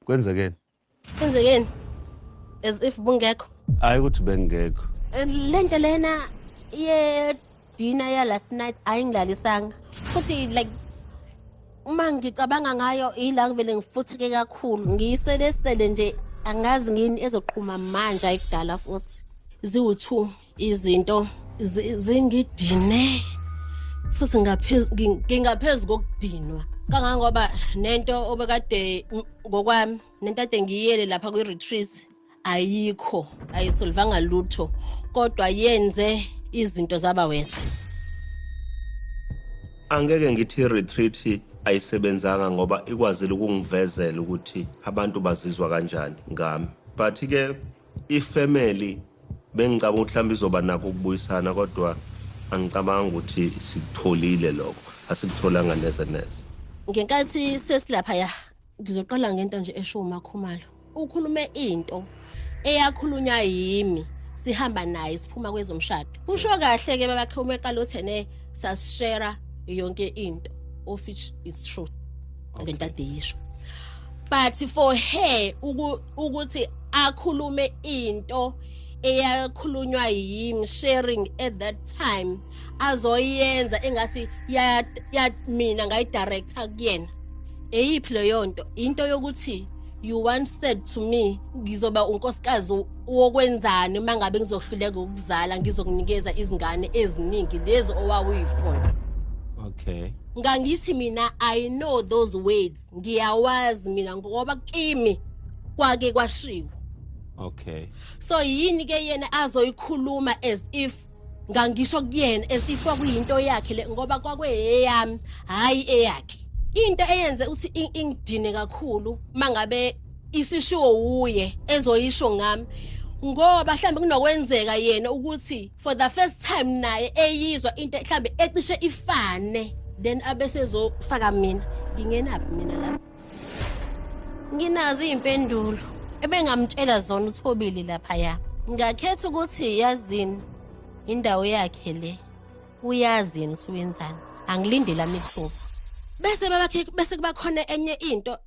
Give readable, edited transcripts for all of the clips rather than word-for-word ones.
Kwenzekeni? Kwenzekeni? As if bungekho. Hayi ukuthi bengekho. Lento lena ye dinner ya last night ayingilalisanga. Futhi like uma ngicabanga ngayo ila ngivele ngifutheke kakhulu. Ngiyiselesele nje angazi ngini ezoqhuma manje ayikudala futhi. Ziwu2 izinto zingidine. Futhi ngingaphezu kokudinwa. Kangangoba nento obekade ngokwami nento ade ngiyele lapha kwi-retreat ayikho, ayisolvanga lutho, kodwa yenze izinto zaba worse. Angeke ngithi i-retreat ayisebenzanga ngoba ikwazile ukungivezela ukuthi abantu bazizwa kanjani ngami. But ke ifamily bengicabanga ukuthi mhlawumbe izoba nakho ukubuyisana, kodwa angicabanga ukuthi sikutholile lokho, asikutholanga neze neze. Ngenkathi sesilapha ya, ngizoqala ngento nje esho uMakhumalo. Ukhulume into eyakhulunywa yimi sihamba naye siphuma kwezomshado. Usho kahle ke babakhe uma eqala uthene sasishare yonke into, of which is truth. Lento ade yisho. But for her ukuthi akhulume into eyakhulunywa yimi sharing at that time, azoyenza engasi ya, ya mina ngayidirector kuyena. Eyiphi leyo nto? Into yokuthi you once said to me ngizoba unkosikazi wokwenzani uma ngabe ngizohluleka ukuzala, ngizokunikeza izingane eziningi lezi owawuyifuna. Ngangithi mina I know those words, ngiyawazi mina ngoba kimi kwake kwashiwo. So yini ke yena azoyikhuluma as if ngangisho kuyena, as if kwakuyinto yakhe le, ngoba kwakweyami hayi eyakhe. Into eyenze uthi ingidine kakhulu mangabe isishiwo uye ezoyisho ngami, ngoba mhlambe kunokwenzeka yena ukuthi for the first time naye eyizwa into mhlambe ecishe ifane, then abese ezofaka mina. Ngingenaphi mina lapha? Nginazo izimpendulo ebengamtshela zona uThobile lapha ya. Ngakhetha ukuthi yazini indawo yakhe le, uyazi yena ukuthi wenzani, angilindele ami ithuba. Bese babakhe, bese kuba khona enye into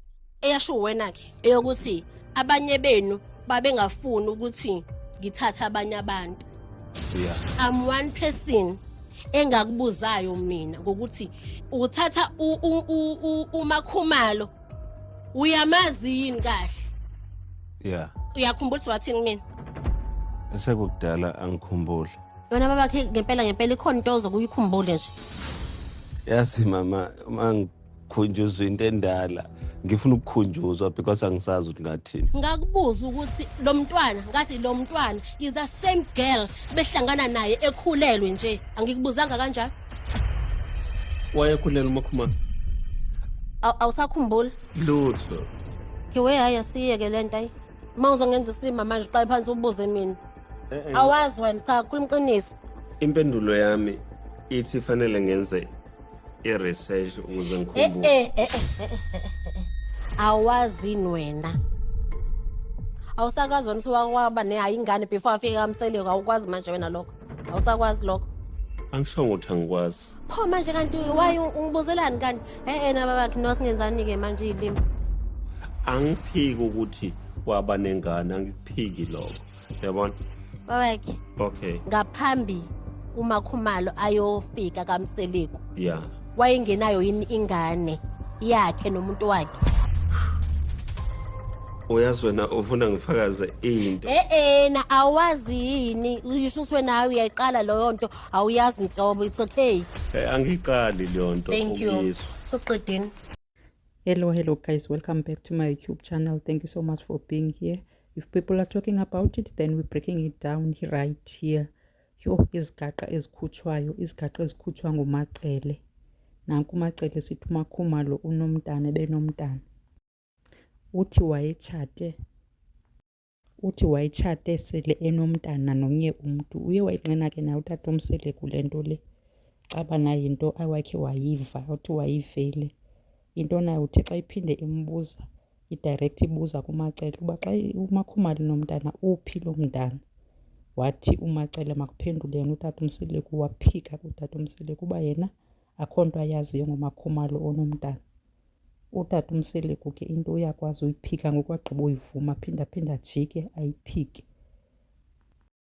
eyasho wena ke eyokuthi abanye benu babengafuni ukuthi ngithathe abanye abantu. I'm one person engakubuzayo mina ngokuthi uthatha uMakhumalo uyamazi yini kahle? Uyakhumbula ukuthi wathini mina? Esekudala angikhumbuli. Wena babakhe ngempela ngempela ikhona into ozokuyikhumbule nje. Yazi mama, uma ngikhunjuzwa into endala ngifuna ukukhunjuzwa because angisazi ukuthi ngathini. Ngakubuza ukuthi lo mntwana, ngathi lo mntwana is the same girl behlangana naye ekhulelwe nje, angikubuzanga kanjalo? Wayekhulelwe uMakhumalo? Awusakhumbuli? Lutho. Ngiwe hayi asiyeke lento ayi. Uma uzongenza isilima manje uqale phansi ubuze mina. Awazi wena, cha, khuluma iqiniso. Impendulo yami ithi fanele ngenze i-research ukuze ngikhumbule. Awazi wena. Awusakwazi wena ukuthi waba nehayi ingane before afike kaMseleku, awukwazi manje wena lokho. Awusakwazi lokho. Angishongo ukuthi angikwazi. Pho manje kanti why ungibuzelani kanti? Na babakhe no singenzani ke manje ilimi. Angiphiki ukuthi waba nengane, angikuphiki lokho. Yabona? Babakhe. Ngaphambi uMakhumalo ayofika kaMseleku. Wayengenayo yini ingane yakhe nomuntu wakhe? Uyazi wena ufuna ngifakaze into. Na awazi yini? Uyisho ukuthi wena uyayiqala leyo nto, awuyazi inhlobo, it's okay. Angiqali leyo nto. Thank you. Ukuyizwa. Soqedini. Hello, hello guys, welcome back to my YouTube channel. Thank you so much for being here. If people are talking about it, then we're breaking it down right here. Yo, izigaqa ezikhutshwayo, izigaqa ezikhutshwa nguMacele. Nanku uMacele sithi uMakhumalo unomntana, ebenomntana. Uthi wayetshate, uthi wayetshate sele enomntana nomnye umntu. Uye wayinqina ke naye utata uMseleku le nto le. Caba naye yinto awakhe wayiva, uthi wayivele. Into naye uthi xa iphinde imbuza, idirect ibuza kuMacele uba xa uMakhumalo nomntana uphi lo mntana. Wathi uMacele makuphendule yena utata uMseleku, waphika kutata uMseleku uba yena akho nto ayaziyo ngoMakhumalo onomntana. Utata uMseleku ke into uyakwazi uyiphika ngoku agqiba uyivuma aphinde aphinde ajike ayiphike.